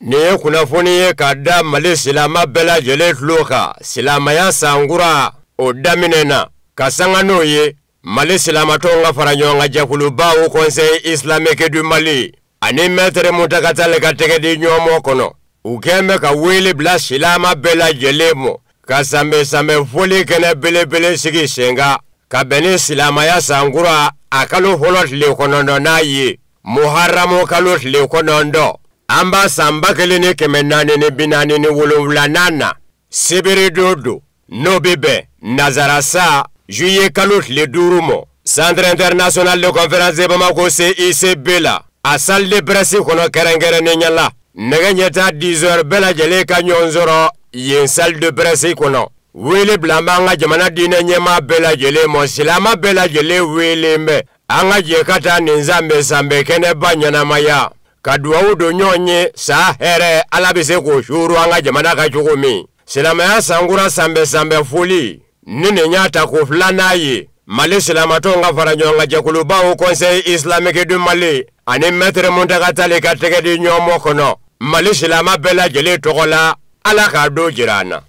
Nin ye kunnafoni ye ka da Mali silama bɛɛ lajɛlen tulo kan. Silamaya sankura o daminɛna ka sanga n'o ye, Mali silamatɔnw ka fara ɲɔgɔn kan jɛkuluba Haut Conseil Islamique du Mali ani Maître Mountaga Tall ka tɛgɛ di ɲɔgɔn kɔnɔ, u kɛn bɛ ka wele bila silama bɛɛ lajɛlen mɔ ka sanbɛ sanbɛ foli kɛnɛ belebele sigi sen kan ka bɛn ni silamaya sankura a kalo fɔlɔ tile 9nan ye, Muharamu kalo tile 9, an b'a san 1447nan na, sibiri don don, n'o bɛ bɛn nazarasa juillet kalo tile 5 mɔ, Centre international de conférence de Bamako CICB la, a salle de presse kɔnɔ kɛrɛnkɛrɛnnenya la, nɛgɛ ɲɛ tan 10 heures, bɛɛ lajɛlen ka ɲɔgɔn sɔrɔ yen salle de presse kɔnɔ. Wele bila an b'an ka jamana diinɛ ɲɛmaa bɛɛ lajɛlen mɔ, silama bɛɛ lajɛlen welen bɛ an ka jɛ ka taa nin sanbɛ sanbɛ kɛnɛba ɲɛnamaya, ka duwawu don ɲɔgɔn ye, sa hɛrɛ Ala bɛ se k'o suuru an ka jamana kan cogo min. Silamɛya sankura sanbɛ sanbɛ foli ni nin y'a ta ko filanan ye Mali silamatɔnw ka fara ɲɔgɔn kan jɛkuluba Haut Conseil Islamique du Mali ani Maître Mountaga Tall ka tɛgɛ di ɲɔgɔn kɔnɔ, Mali silama bɛɛ lajɛlen tɔgɔ la, Ala k'a don jira an na.